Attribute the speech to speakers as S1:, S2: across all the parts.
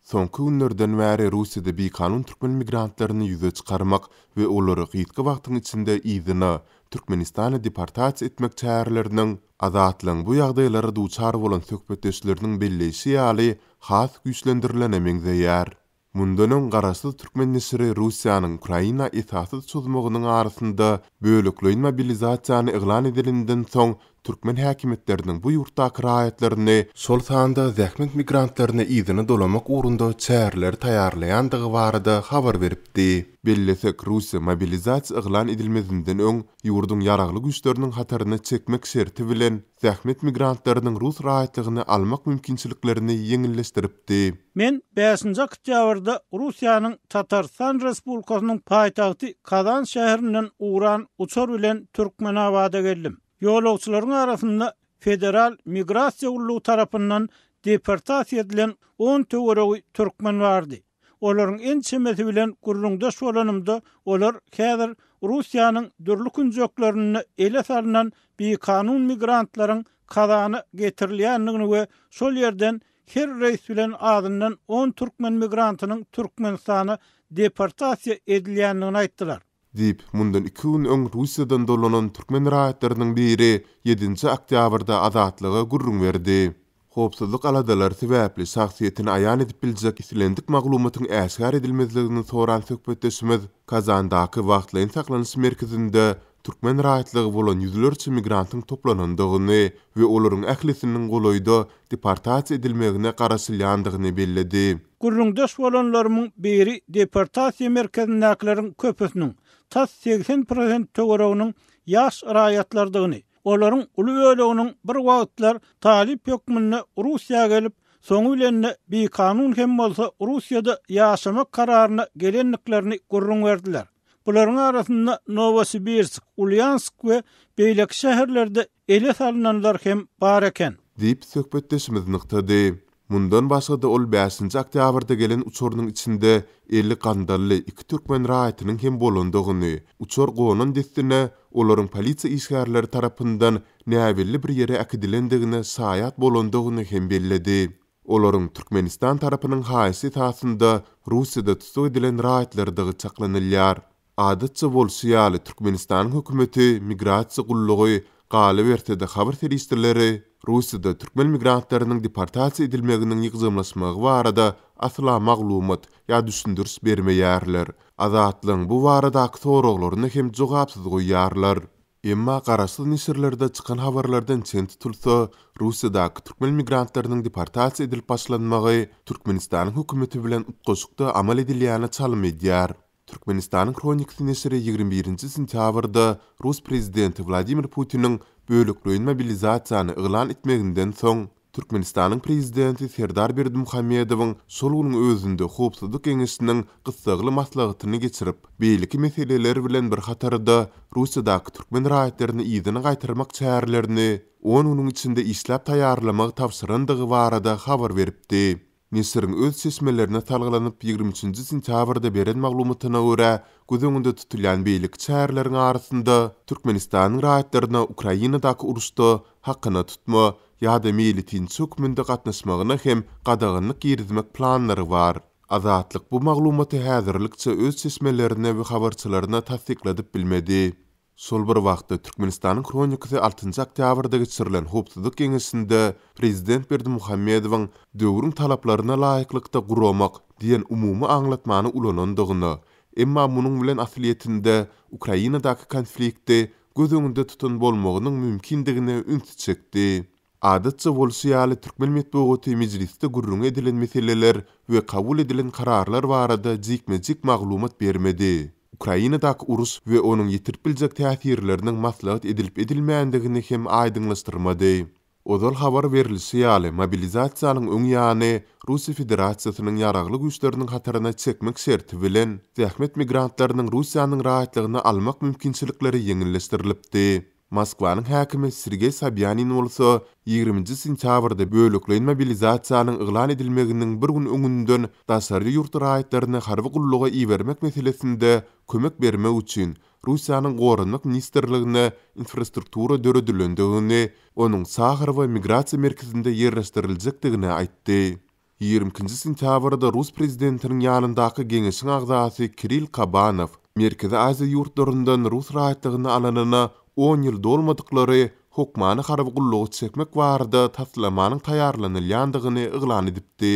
S1: Soňky günlerden bäri Russiýada bikanun türkmen migrantlaryny ýüze çykarmak we olary gysga wagtyň içinde yzyna, Türkmenistana deportasiýa etmek çäreleriniň Azatlygyň bu ýagdaýlara duçar bolan söhbetdeşleriniň belleýşi ýaly, has güýçlendirilene meňzeýär. Mundan öň garaşsyz türkmen neşiri Russiýanyň Ukraina esassyz çozmagynyň arasynda bölekleýin mobilizasiýany yglan edeninden soň türkmen häkimiýetleriniň bu ýurtdaky raýatlaryny, şol sanda zähmet migrantlaryny yzyna dolamak ugrunda çäreleri taýýarlaýandygy barada habar beripdi. Bellesek, Russiýa mobilizasiýa yglan edilmezinden öň ýurduň ýaragly güýçleriniň hataryna çekmek şerti bilen zähmet migrantlarynyň rus raýatlygyny almak mümkinçiliklerini ýeňilleşdiripdi.
S2: Men bäşinji oktýabrda Russiýanyň Tatarystan Respublikasynyň paýtagty Kazan şäherinden ugran uçar bilen Türkmenabada geldim. Ýolagçylaryň arasynda Federal migrasiýa gullugy tarapyndan deportasiýa edilen on töweregi türkmen bardy. Olaryň ençemesi bilen gürrüňdeş bolanymda, olar häzir Russiýanyň dürli künjeklerinde ele salnan bikanun migrantlaryň Kazana getirilýändigini we şol ýerden her reýs bilen azyndan on türkmen migrantynyň Türkmenistana deportasiýa edilýändigini aýtdylar.
S1: Diýip, mundan iki gün öň Russiýadan dolanan türkmen raýatlarynyň biri ýedinji oktýabrda Azatlyga gürrüň berdi. Howpsuzlyk aladalary sebäpli şahsyýetini aýan edip biljek islendik maglumatyň äşgär edilmezligini soran söhbetdeşimiz Kazandaky wagtlaýyn saklanyş merkezinde türkmen raýatlygy bolan ýüzlerçe migrantyň toplanandygyny we olaryň ählisiniň golaýda deportasiýa edilmegine garaşylýandygyny belledi.
S2: Gürrüňdeş bolanlarymyň biri deportasiýa merkezindäkileriň köpüsiniň, tas 80 prosent töwereginiň ýaş raýatlardygyny, olaryň uly böleginiň bir wagtlar talyp hökmünde Russiýa gelip, soňy bilen-de bikanun hem bolsa Russiýada ýaşamak kararyna gelendiklerini gürrüň berdiler. Bularyň arasynda Nowosibirsk, Ulýansk we beýleki şäherlerde ele salynanlar hem bar eken.
S1: Diýip, söhbetdeşimiz nygtady. Mundan başga-da ol bäşinji oktýabrda gelen uçarynyň içinde eli gandally iki türkmen raýatynyň hem bolandygyny, uçar gonan dessine olaryň polisiýa işgärleri tarapyndan näbelli bir ýere äkidilendigine şaýat bolandygyny hem belledi. Olaryň Türkmenistan tarapynyň haýyşy esasynda Russiýada tussag edilen raýatlardygy çaklanylýar. Adatça bolşy ýaly, Türkmenistanyň hökümeti, migrasiýa gullugy, galyberse-de habar serişdeleri Russiýada türkmen migrantlarynyň deportasiýa edilmeginiň ýygjamlaşmagy barada asla maglumat ýa düşündiriş bermeýärler. Azatlygyň bu baradaky soraglaryny hem jogapsyz goýýarlar. Emma garaşsyz neşirlerde çykan habarlardan çen tutulsa, Russiýadaky türkmen migrantlarynyň deportasiýa edilip başlanmagy Türkmenistanyň hökümeti bilen utgaşykda amal edilýäne çalym edýär. Türkmenistanyň Hronikasy neşiri 21 nji sentýabrda rus prezidenti Wladimir Putiniň bölekleýin mobilizasiýany yglan etmeginden soň, Türkmenistanyň Prezidenti Serdar Berdimuhamedowyň şol günüň özünde Howpsuzlyk geňeşiniň gyssagly maslahatyny geçirip, beýleki meseleler bilen bir hatarda Russiýadaky türkmen raýatlaryny yzyna gaýtarmak çärelerini on günüň içinde işläp taýýarlamagy tabşyrandygy barada habar beripdi. Neşiriň öz çeşmelerine salgylanyp, 23 nji sentýabrda beren maglumatyna görä, göz öňünde tutulýan beýleki çäreleriň arasynda Türkmenistanyň raýatlaryna Ukrainadaky uruşda hakyna tutma ýa-da meýletinçi hökmünde gatnaşmagyna hem gadaganlyk girizmek planlary bar. Azatlyk bu maglumaty häzirlikçe öz çeşmelerine we habarçylaryna tassykladyp bilmedi. Şol bir wagtda, Türkmenistanyň Hronikasy altynjy oktýabrda geçirilen Howpsuzlyk geňeşinde prezident Berdimuhamedowyň döwrüň talaplaryna laýyklykda guramak diýen umumy aňlatmany ulanandygyna, emma munuň bilen aslyýetinde Ukrainadaky konflikti göz öňünde tutan bolmagynyň mümkindigine ünsi çekdi. Adatça bolşy ýaly, türkmen metbugaty mejlisde gürrüňi edilen meseleler we kabul edilen kararlar barada jikme-jik maglumat bermedi. Ukrainadaky uruş we onuň ýetirip biljek täsirleriniň maslahat edilip-edilmändigini hem aýdyňlaşdyrmady. Ozal habar berlişi ýaly, mobilizasiýanyň öň ýany Russiýa Federasiýasynyň Ýaragly Güýçleriniň hataryna çekmek şerti bilen, zähmet migrantlarynyň Russiýanyň raýatlygyny almak mümkinçilikleri ýeňilleşdirilipdi. Moskwanyň häkimi Sergeý Sobýanin bolsa, ýigriminji sentýabrda bölekleýin mobilizasiýanyň yglan edilmeginiň bir gün öňünden daşary ýurt raýatlaryny harby gulluga ibermek meselesinde kömek bermek üçin Russiýanyň Goranmak ministrligine infrastruktura döredilendigini, onuň Saharowo migrasiýa merkezinde ýerleşdiriljekdigini aýtdy. 22-nji sentýabrda rus prezidentiniň ýanyndaky geňeşiň agzasy Kirill Kabanow Merkezi Aziýa ýurtlaryndan rus raýatlygyny alanyna on ýyl dolmadyklary hokmany harby gulluga çekmek barada taslamanyň taýýarlanylýandygyny yglan edipdi.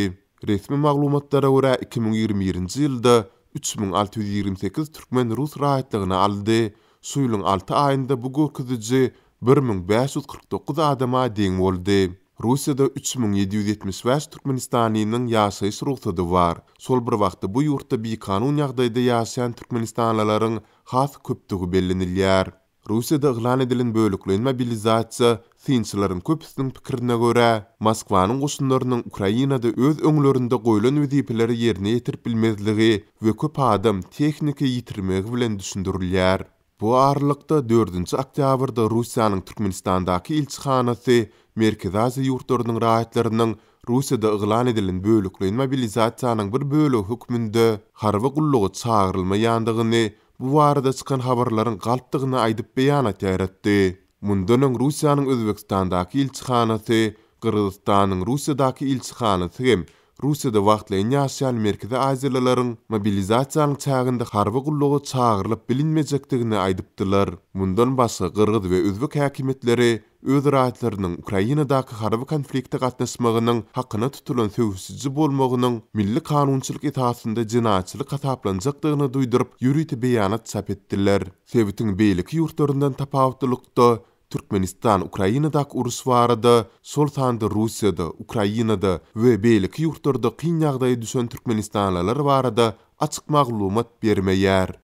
S1: Resmi maglumatlara görä, 2021-nji ýylda 3628 türkmen rus raýatlygyny aldy. Şu ýylyň alty aýynda bu görkeziji 1549 adama deň boldy. Russiýada 3775 türkmenistanlynyň ýaşaýyş rugsady bar. Şol bir wagtda bu ýurtda bikanun ýagdaýda ýaşaýan türkmenistanlylaryň has köpdügi bellenilýär. Russiýada yglan edilen bölekleýin mobilizasiýa, synçylaryň köpüsiniň pikirine görä, Moskwanyň goşunlarynyň Ukrainada öz öňlerinde goýlan wezipeleri ýerine ýetirip bilmezligi we köp adam, tehnika ýitirmegi bilen düşündirilýär. Bu aralykda, dördünji oktýabrda Russiýanyň Türkmenistandaky ilçihanasy Merkezi Aziýa ýurtlarynyň raýatlarynyň Russiýada yglan edilen bölekleýin mobilizasiýanyň bir bölegi hökmünde harby gulluga çagyrylmaýandygyny, bu barada çykan habarlaryň galpdygyny aýdyp beýanat ýaýratdy. Mundan öň Russiýanyň Özbegistandaky ilçihanasy, Gyrgyzystanyň Russiýadaky ilçihanasy hem Russiýada wagtlaýyn ýaşaýan merkezi aziýalylaryň mobilizasiýanyň çäginde harby gulluga çagyrylyp bilinmejekdigini aýdypdylar. Mundan başga gyrgyz we özbek häkimiýetleri öz raýatlarynyň Ukrainadaky harby konflikte gatnaşmagynyň hakyna tutulan söweşiji bolmagynyň milli kanunçylyk esasynda jenaýatçylyk hasaplanjakdygyny duýduryp, ýörite beýanat çap etdiler. Sebitiň beýleki ýurtlaryndan tapawutlylykda, Türkmenistan Ukrainadaky uruş barada, şol sanda Russiýada, Ukrainada we beýleki ýurtlarda kyn ýagdaýa düşen türkmenistanlylar barada açyk maglumat bermeýär.